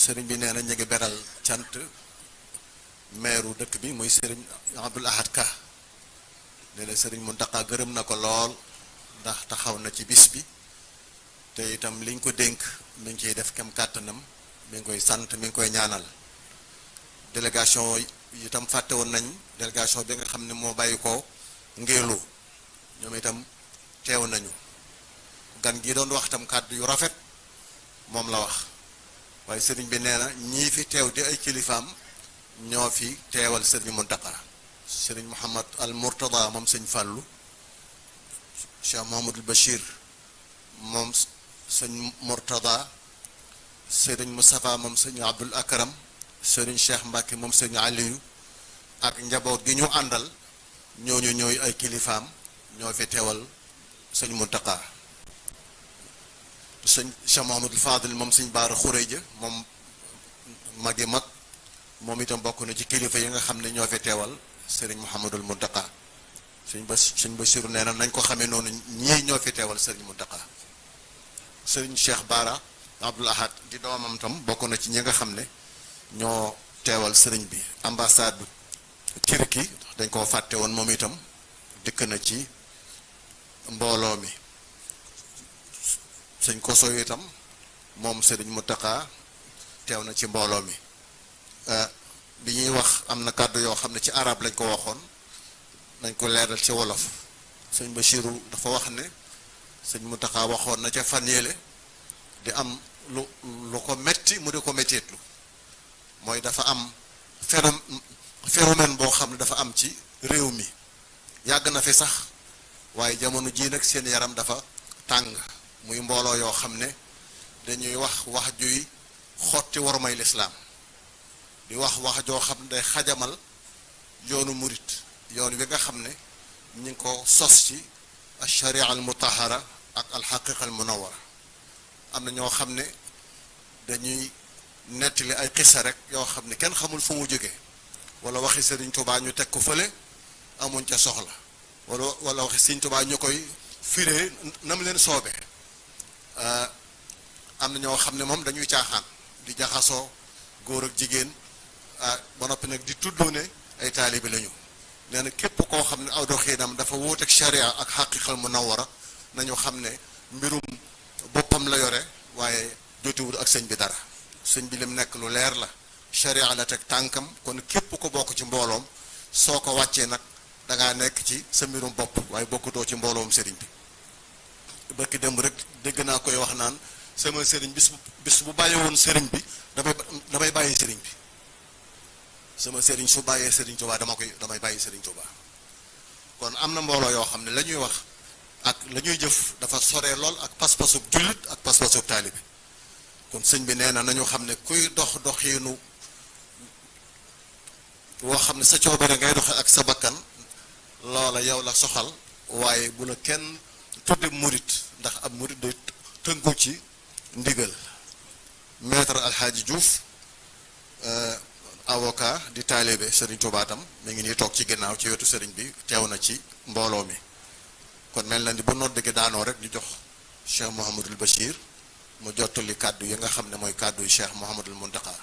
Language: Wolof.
sëriñ bi nee na ñu ngi beral cant meeru dëkk bi muy sëriñ Abdul Ahad Ka nee na sëriñ Muntaqa gërëm na ko lool ndax taxaw na ci bis bi te itam liñ ko dénk mi ngi ciy def kem kàttanam mi ngi koy sant mi ngi koy ñaanal délégation itam fàtte woon nañ délégation bi nga xam ne moo bàyyi ko Ngéelu ñoom itam teew nañu gan gi doon wax itam kàddu yu rafet moom la wax waaye sëriñ bi nee na ñii fi teew di ay kilifaam ñoo fi teewal sëriñ Muntaqa sëriñ Mouhamad al Mourtada moom sëñ Fàllu Cheikh Mouhamadul Bachir moom sëñ Mourtada sëriñ Moustapha moom sëñ Abdul Akram sëriñ Cheikh Mbacke moom sëñ Aliou ak njaboot gi ñu àndal ñooñu ñooy ay kilifaam ñoo fi teewal sëñ Muntaqa sëñ Cheikh Mouhamadul Fadil moom sëñ Baara Xuréja moom magi mag moom itam bokk na ci kilifa yi nga xam ne ñoo fi teewal sëriñ Mouhamadul Muntaqa sëñ Basiru nee na nañ ko xamee noonu ñii ñoo fi teewal sëriñ Muntaqa sëriñ Cheikh Baara Abdul Ahad di doomam tam bokk na ci ñi nga xam ne ñoo teewal sëriñ bi ambassade Turquie dañ koo fàtte woon moom itam dikk na ci mbooloo mi sëñ Koso itam moom sëriñ Muntaqa teew na ci mbooloo mi bi ñuy wax am na kàddu yoo xam ne ci arab lañ ko waxoon nañ ko leeral ci wolof sëñ Bachiru dafa wax ne sëñ Muntaqa waxoon na ca fan yéele di am lu ko metti mu di ko metteetlu mooy dafa am phénomène boo xam ne dafa am ci réew mi yàgg na fi sax waaye jamono jii nag seen yaram dafa tàng muy mbooloo yoo xam ne dañuy wax juy xotti warmay lislaam di wax joo xam ne day xajamal yoonu murit yoon wi nga xam ne ñu ngi ko sos ci al-sharia al-mutahara ak al-haqiqa al-munawwara am na ñoo xam ne dañuy nettali ay xissa rek yoo xam ne kenn xamul fu mu jóge wala waxi Sëriñ Tuubaa ñu teg ko fële amuñ ca soxla wala waxi Sëriñ Tuubaa ñu koy firee nam leen soobe am na ñoo xam ne moom dañuy caaxaan di jaxasoo góor ak jigéen ba noppi nag di tuddoo ne ay taalibe lañu nee na képp koo xam ne aw doxiinam dafa wóoteeg sharia ak xaqiqal munawwara nañu xam ne mbirum boppam la yore waaye jotiwul ak sëñ bi dara sëñ bi lim nekk lu leer la sharia la teg tànkam kon képp ko bokk ci mbooloom soo ko wàccee nag dangaa nekk ci sa mbirum bopp waaye bokkutoo ci mbooloom sëriñ bi barki démb rek dégg naa koy wax naan sama sëriñ bis bu bàyyi woon sëriñ bi damay bàyyi sëriñ bi sama sëriñ su bàyyee sëriñ Tuubaa damay bàyyi sëriñ Tuubaa kon am na mbooloo yoo xam ne la ñuy wax ak la ñuy jëf dafa sore lool ak pas-pasub jullit ak pas-pasub taalibe kon sëñ bi nee na nañu xam ne kuy doxiinu woo xam ne sa coobare ngay doxe ak sa bakkan loola yow la soxal waaye bu la kenn tudde murit ndax ab murit day tënku ci ndigal maître Alxaaji Diouf avocat di taalibe Serigne Touba tam mi ngi nii toog ci ginnaaw ci wetu Serigne bi teew na ci mbooloo mi kon mel na ni bu nodd gi daanoo rek ñu jox Cheikh Mouhamadul Bachir mu jottali kàddu yi nga xam ne mooy kàddu yu Cheikh Mouhamadul Muntaqa